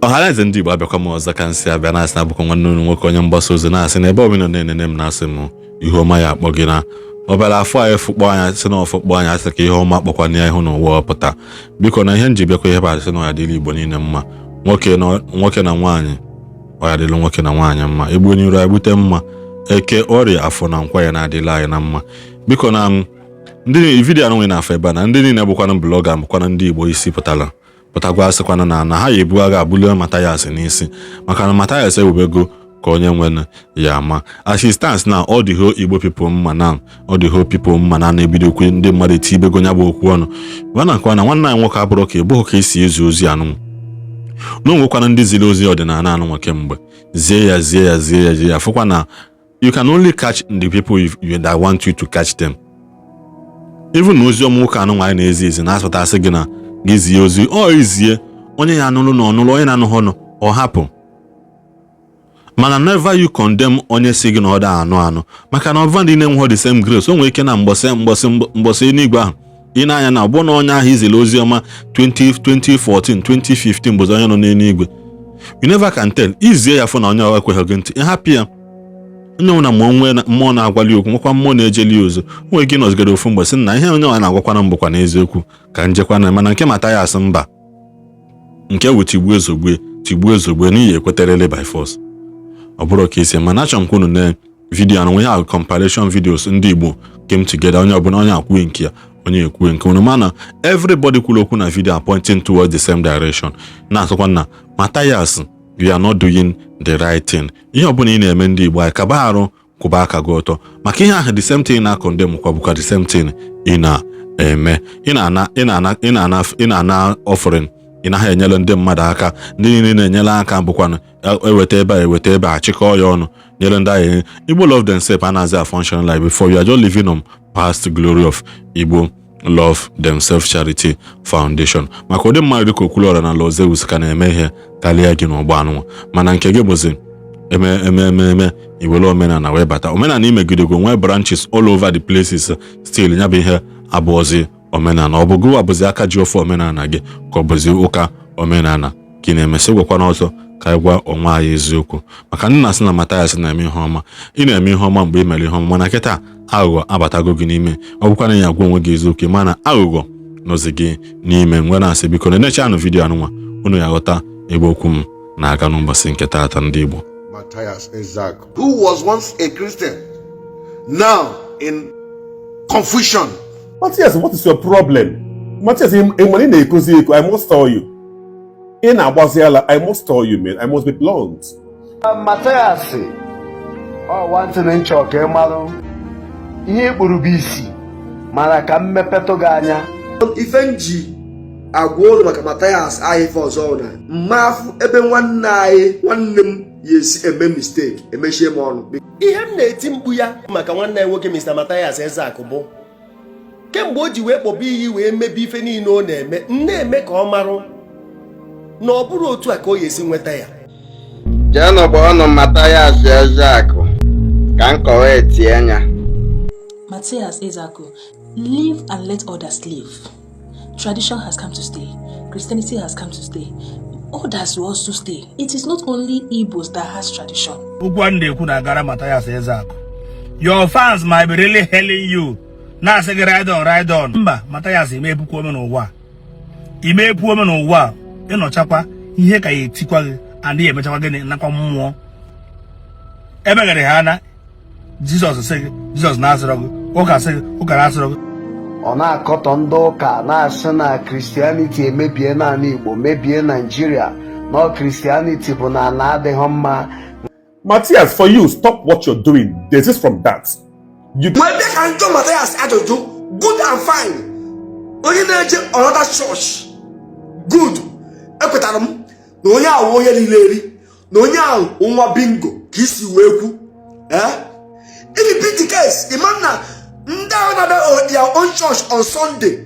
Ọhaneze ndị Igbo, abịakwa m ọzọ ka nsị abịa na-asị na abụkwa nwanne unu nwoke, onye mgbasa ozi, na-asị na ebe ọbụla na-enene m, na-asị m ihu ọma ya akpọ gị na obere afọ anyị fụkpọ anya, sị na ọfụkpọ anya, asị ka ihe ọma kpọkwana ya ihu n'ụwa ọpụta. Biko, na ihe nji bịakwa ihe bụ asị na ọ ya dịrị Igbo niile mma, nwoke na nwoke na nwaanyị, ọ ya dịrị nwoke na nwaanyị mma, egbuo n'iru egbute mma, Eke, Ọrịa, Afọ na Nkwa ya na-adịla anyị na mma. Biko, na ndị video anụ nwere na-afọ ebe a na ndị niile bụkwana blogger, bụkwana ndị Igbo isi pụtara pụtagwa, asịkwana na ha ya ebu agha abulie Mathias n'isi, maka na Mathias ewubego ka onye nwere ya ama. As it stands now, all the whole Igbo people mma na all the whole people mma na na-ebidokwe ndị mmadụ eti ibego ya bụ okwu ọnụ gwana nkwa na nwanne anyị nwoke abụrụ ka ebughị ka esi ezi ozi anụ na onwekwana ndị ziri ozi ọdịnala anụnwa kemgbe, zie ya, zie ya, zie ya, zie ya, fụkwa na you can only catch the people you that want you to catch them. Even na ozi ọma ụka anụnwa anyị na-ezi ezi na-asụta, asị gị na gị zie ozi ọ izie onye ya anụlụ na ọnụlụ, onye na-anụghị ọnụ ọ hapụ. Mana never you condemn onye si gị na ọ da anụ anụ, maka na ọbụla ndị na-enweghị the same grace, o nwere ike na mgbọsị mgbọsị mgbọsị eluigwe ahụ ị na-anya na ọbụ na onye ahụ izere ozi ọma 20 2014 2015 bụzi onye nọ n'eluigwe. You never can tell. Izie ya, fụ na onye ahụ ekweghị gị ntị, ịhapụ ya. Onye nwere mmụọ nwee mmụọ na-agwali okwu, nwekwa mmụọ na-ejeli ozo, nwere ike ịnọzigara ofu mgbe sị na ihe onye nwa na-agwakwana m bụkwa n'eziokwu ka njekwa na. Mana nke Mathias, mba, nke wụ tigbuo ezogbue, tigbuo ezogbue n'ihi ekweterele by force. Ọ bụrụ ka isi, mana achọrọ m ka unu nee video anụ ihe ahụ, compilation videos ndị Igbo came together, onye ọbụla onye akwughị nke ya, onye ekwughị nke unu, mana everybody kwuru okwu na video are pointing towards the same direction, na-asịkwa na Mathias, you are not doing the right thing. Ihe ọbụla ị na-eme ndị Igbo anyị, kaba arụ kwụba aka gị ọtọ maka ihe ahụ. The same thing na condemn kwa bụkwa the same thing ị na-eme. Ị na-ana, ị na-ana, ị na-ana, ị na-ana offering, ị naghị enyere ndị mmadụ aka. Ndị niile na-enyere aka bụkwanụ eweta ebe a, eweta ebe a, chịkọọ ya ọnụ nyere ndị ahụ. Igbo Love Themselves anaghịzi a function like before. You are just living on past glory of Igbo Love Themselves Charity Foundation, maka ụdị mmadụ dịka Okwuluọra na Lọzeus ka na-eme ihe karịa gị n'ọgbọ anụnwa. Mana nke gị bụzi eme eme eme eme, iwere omenala wee bata omenala imegidego nwee branches all over the places. Still, ya bụ ihe abụọzi omenala. Ọ bụ gụwa bụzi aka ji ofe omenala gị, ka ọ bụzi ụka omenala ka ị na-emesị? Gwakwana ọzọ ka anyị gwa onwe anyị eziokwu, maka ndị na-asị na Mathias na-eme ihe ọma. Ị na-eme ihe ọma mgbe ị mere ihe ọma, mana kịta aghụghọ abatago gị n'ime. Ọ bụkwa na ya agwa onwe gị eziokwu, mana aghụghọ nọzi gị n'ime. Ngwe na-asị, biko, na-enecha anụ video anụnwa, unu ya ghọta ebe okwu m na-aga n'ụbọchị nke taata, ndị Igbo. Matthias Ezeaku, who was once a Christian, now in confusion. Matthias, what is your problem? Matthias, ị nwere ị na-ekozi eko, I must tell you. Ị na-agbazi ala, I must tell you, man. I must be blunt. Mathias, ọ nwantịn nchọ ka ị marụ ihe ikpuru bụ isi, mana ka m mepetụ gị anya. Ife m ji agwa ụlọ maka Mathias ahụ, ife ọzọ na mmafụ ebe nwanne anyị, nwanne m ya esi eme mistake, emechie m ọnụ. Ihe m na-eti mkpu ya maka nwanne ya nwoke, Mr. Mathias Ezeaku, bụ kemgbe o ji wee kpọba iyi wee mebe ife niile ọ na-eme, m na-eme ka ọ marụ na ọ bụrụ otu a ka ọ ga-esi nweta ya. Jeenụ kpọọnụ Mathias Ezeaku ka m correct anya. Matthias Ezeaku, live and let others live. Tradition has come to stay. Christianity has come to stay. Others will also stay. It is not only Igbos that has tradition. Okwu a na-ekwu na-agara Mathias Ezeaku, your fans might be really hailing you, na-asị gị ride on, ride on. Mba, Mathias, ime ebukwa ome n'ụwa a. Ime epu ome n'ụwa a, ịnọchakwa ihe ka ya etikwa gị and ya emechakwa gịnị nakwa mmụọ emeghere ha na Jizọs sị gị Jizọs na-asịrọ gị ụka, sị gị ụka na-asịrọ gị. Ọ na-akọtọ ndị ụka, na-asị na Christianity emebie naanị Igbo, mebie Naijiria, na Christianity bụ na ana adịghị mma. Matthias, for you, stop what you're doing. Desist from that. You Wee bịa ka njọ Mathias ajụjụ. Good and fine, onye na-eje another church, good. Ekwetara m na onye ahụ onye niile eri na onye ahụ nwa bingo ka isi wee kwu. Eh, if it be the case, ịma na ndị ahụ na-abịa their own church on Sunday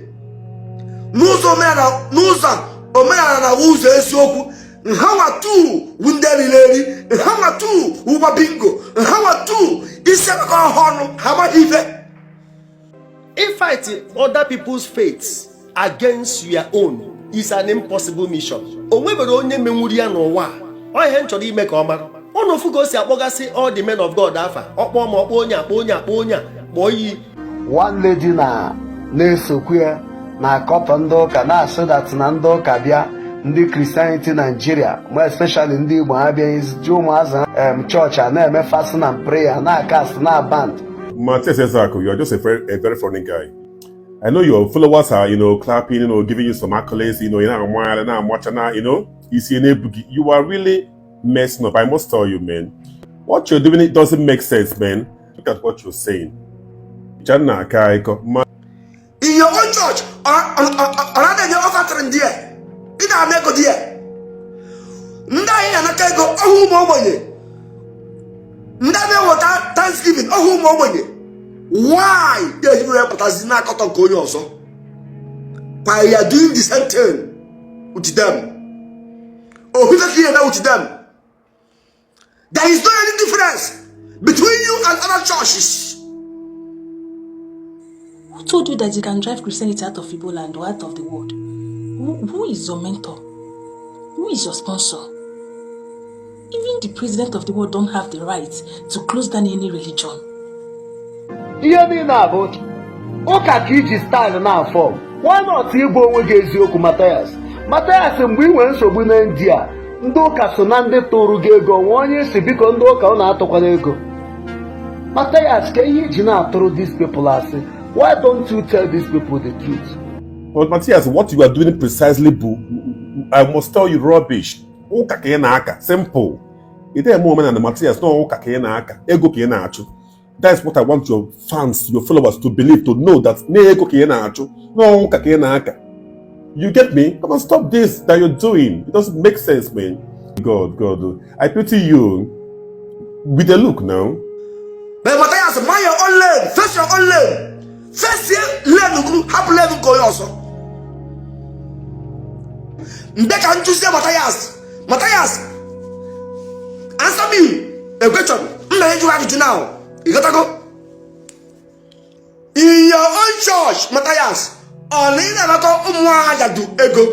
n'ụzọ omenala, n'ụzọ omenala na ụzọ eziokwu, nha nwa tu wu ndị riri eri, nha nwa tu wụkwa bingo, nha nwa tu isi akụkọ ha ọnụ, ha amaghị ife. If fight other people's faiths against your own Is an impossible mission. O nwebere onye menwuru ya n'ụwa a. Ọ ihe m chọrọ ime ka ọ mara ụnụ fụ ka o si akpọgasị all the men of God afa, ọkpọ ma ọkpọ onye akpọ, onye akpọ, onye a kpọọ iyi. One lady na na-esokwu ya na-akọtọ ndị ụka, na-asị that na ndị ụka bịa, ndị Christianity Nigeria, ma especially ndị Igbo, ha bịa ji ụmụazị chọọchị a na-eme fasting and prayer, na-acast na band. Matthias Ezeaku, you are just a very funny guy. I know your followers are clapping, giving you some accolades, you see, you are really messing up. I must tell you, man. What you're doing, it doesn't make sense, man. Look at what you're saying. Janna Akaiko, In your own church, ọ na-enye offering there, ị na-ana ego there, ndị anyị na-anaka ego ọhụ ụmụ ogbenye, ndị a na-eweta thanksgiving ọhụ ụmụ ogbenye. Why ga-eji wee pụtazi na-akọtọ nke onye ọzọ while you are doing the same thing with them? Ofufe ka ị na-eme with them. There is no any difference between you and other churches. Who told you that you can drive Christianity out of Igbo land or out of the world? Who is your mentor? Who is your sponsor? Even the president of the world don't have the right to close down any religion. Ihe niile a bụ ụka ka iji style na-afọ. Why not ịgwa onwe gị eziokwu, Mathias? Mathias, mgbe ị nwere nsogbu na India, ndị ụka so na ndị tụrụ gị ego. Nwe onye si biko, ndị ụka ọ na-atụkwana ego. Mathias, ka ihe iji na-atụrụ these people asị? Why don't you tell these people the truth? But Matthias, what you are doing precisely, bụ, I must tell you, rubbish. Ụka ka ị na-aka, simple. Ị dịghị eme omenala, Matthias, na ụka ka ị na-aka, ego ka ị na-achụ. That's what I want your fans, your followers to believe, to know that na ego ka ị na-achụ, na ụka ka ị na-aka. You get me? Come on, stop this that you're doing. It doesn't make sense, man. God, God, I pity you. With a look now. But Matthias, mind your own lane. Face your own lane. Face your lane ugwu, hapụ lane nke onye ọzọ. Mgbe ka njụzie Matthias, Matthias, answer me a question. M na-eju ajụjụ now. You gotta In your own church, Matthias, ọ na ị na-anakọ ụmụ nwaanyị ajadu ego?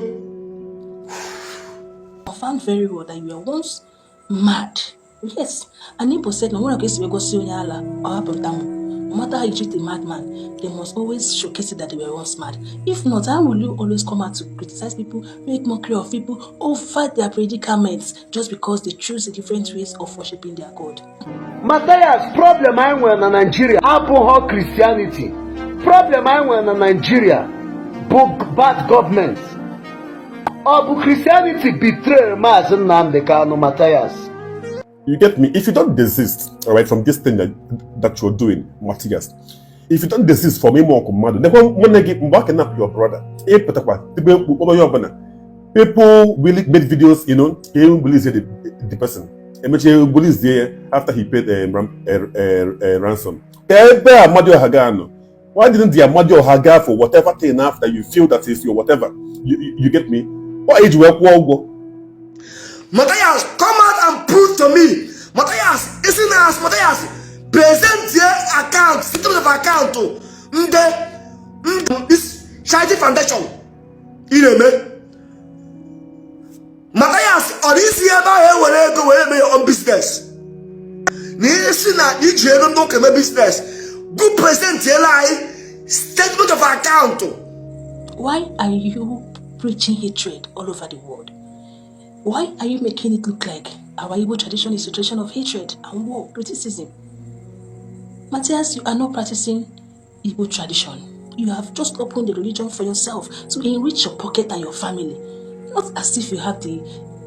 I found very well that you were once mad. Yes, and Igbo said, no one can go see onye ala or hapụ ntamu. No matter how you treat a madman, they must always showcase it that they were once mad. If not, how will you always come out to criticize people, make mockery of people over their predicaments just because they choose a different ways of worshiping their God? Matthias, problem anyị nwere na Nigeria abụghọ Christianity. Problem anyị nwere na Nigeria bụ bad government. Ọ bụ Christianity betray Maazị Nnamdi Kanu, Matthias? You get me? If you don't desist, all right, from this thing that you're doing, Matthias, if you don't desist from ime ọkụ mmadụ, nekwa nwanne gị mgbe a kidnap your brother, ịpụtakwa tibe mkpu kpọrọ ya ọbụla. People really made videos, ka e release the person. Emechie release ya after he paid ransom. Ka ebe Amadioha ga-anọ? Why didn't the Amadioha ga for whatever thing after you feel that is your whatever? You get me? Why iji wee kwụọ ụgwọ? Matthias, come out and prove to me. Matthias, isi na as Matthias, present your account, statement of account, ndị ndị this charity foundation ị na-eme. Matthias, ọ dị isi ebe ahụ ewere ego were eme your own business? Na isi na iji ego ndị ụka eme business, go present ela anyị statement of account. Why are you preaching hatred all over the world? Why are you making it look like our Igbo tradition is a tradition of hatred and war, criticism? Matthias, you are not practicing Igbo tradition. You have just opened the religion for yourself to enrich your pocket and your family. Not as if you have the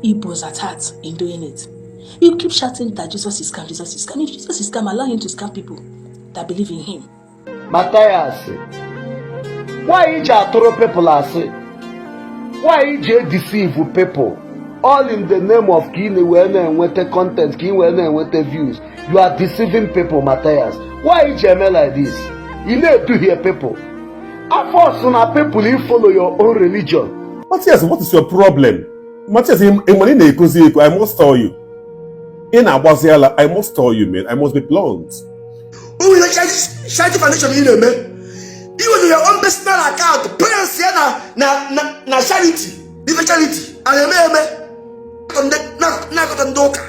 Igbos at heart in doing it. You keep shouting that Jesus is scam, Jesus is scam. If Jesus is scam, allow him to scam people that believe in him. Matthias, why iji atụrụ people asị? Why iji deceive people? All in the name of ka ị wee na-enweta content, ka ị wee na-enweta views. You are deceiving people, Matthias. Why iji eme like this? Ị na-eduhie people. Afọ na people you follow your own religion. Matthias, what is your problem? Matthias, ị nwere ị na-ekozi eko, I must tell you. Ị na-agbazi ala, I must tell you, man. I must be blunt. Ụmụ ihe charity foundation ị na-eme, i nwere your own personal account, parents ya na na na na charity. Ife charity a na-eme eme na-akọtọ ndị ụka,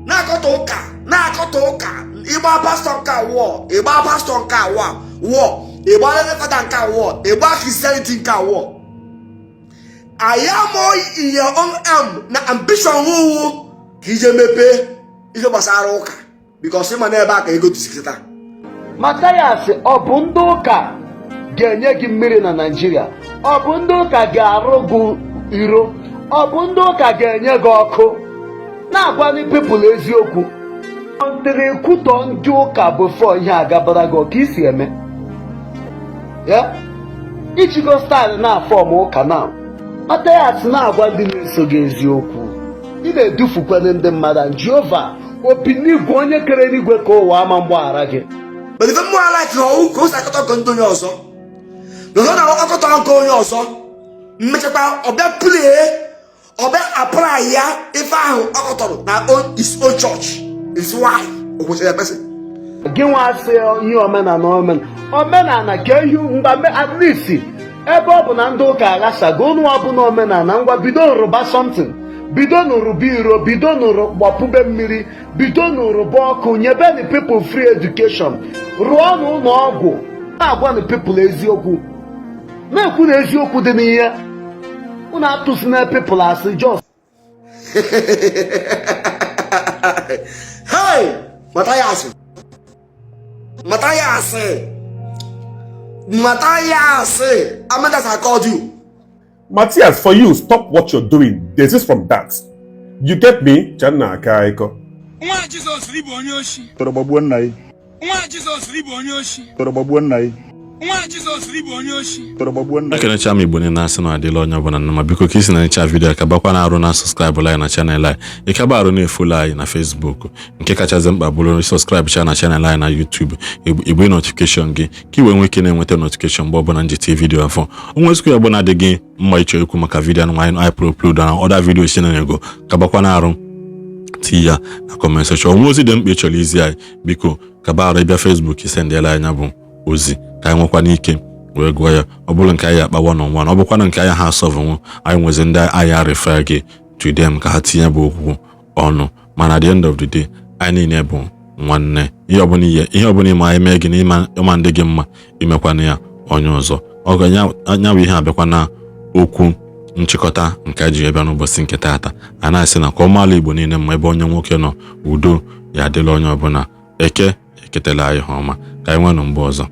na-akọtọ ụka, na-akọtọ ụka. Ịgba pastọ nke a wụọ, ịgba pastọ nke a wụọ, ịgba reverend fada nke a wụọ, ịgba Christianity nke a wụọ. I am all in your own aim na ambition wụwụ ka ije mepee ihe gbasara ụka, because ịma na ebe a ka ego dịzi taa. Mathias, ọ bụ ndị ụka ga-enye gị mmiri na Naịjirịa? Ọ bụ ndị ụka ga-arụ gị iro? Ọ bụ ndị ụka ga-enye gị ọkụ? Na-agwa ndị people eziokwu. Ntịrị kwutọ ndị ụka before ihe agabara gị ka isi eme ya, ijigo style na form ụka na Mathias na-agwa ndị na-eso gị eziokwu. Ị na-edufukwana ndị mmadụ. Jehova opi n'igwe, onye kere n'igwe ka ụwa ama mgbaghara gị. But ife mmụọ like ọwụ ka o si akọtọ nke ndị onye ọzọ, na ọ na-akọtọ nke onye ọzọ, mmechakwa ọbịa plie, ọbịa apply ya ife ahụ ọ kọtọrọ na his own church is why o kwesịrị ekwesị. Gị nwa asị ihe omenala, omenala, omenala ka ihe ngwa. At least ebe ọ bụ na ndị ụka aghasago unu, ọbụla omenala, ngwa, bido rụba something, bido n'ụrụba iro, bido n'ụrụ gbapube mmiri, bido n'ụrụba ọkụ, nyebeni people free education, rụọ n'ụlọ ọgwụ. Na-agwa the people eziokwu, na-ekwu na eziokwu dị n'ihe unu atụsina people asị just. Hey, Mathias, Mathias, Mathias, Amanda I called you. Matthias, for you, stop what you're doing. Desist from that. You get me? Channa Akaiko. Nwa Jizọs bụ onye oshi. Tọrọ gbagbuo nna ya. Nwa Jizọs bụ onye oshi. Tọrọ gbagbuo nna ya. Nwa Jizọs bụ onye oshi. Tọrọ gbagbuo nna ya. Ekenecha m Igbo niile, na-asị na adịla onye ọbụla mma. Biko, ka isi na ncha video, ka bakwa na arụ na subscribe anyị na channel anyị, ịkaba arụ na-efollow anyị na Facebook. Nke kachasị mkpa bụrụ subscribe cha na channel anyị na YouTube, igbe notification gị ka i wee nwee ike na-enweta notification mgbe ọbụla nji tie video afọ. O nwezikwa ya ọbụla dị gị mma ịchọ ikwu maka video anụ anyị anyị upload na other video si na ego, kabakwa na arụ tii ya na comment section. Onwe ozi dị mkpa ị chọrọ izi anyị, biko kaba arụ ịbịa Facebook, isendịela anyị bụ ozi ka anyị nwekwa n'ike wee gụọ ya. Ọ bụrụ nke anyị akpa one on one, ọ bụkwanụ nke anyị ha asọvụnwu, anyị nwezi ndị anyị refer gị to them ka ha tinye bụ okwu ọnụ. Mana at the end of the day, anyị niile bụ nwanne. Ihe ọbụla ihe ọbụla ịma anyị mee gị na ịma ndị gị mma, imekwana ya onye ọzọ. Ọgọ nya bụ ihe abịakwa na okwu nchịkọta nke anyị ji bịa n'ụbọchị nke taata. A na-asị na ka ọmaala Igbo niile mma. Ebe onye nwoke nọ, udo ya adịla onye ọbụla. Eke eketela anyị ha ọma. Ka anyị nwee nụ mgbe ọzọ.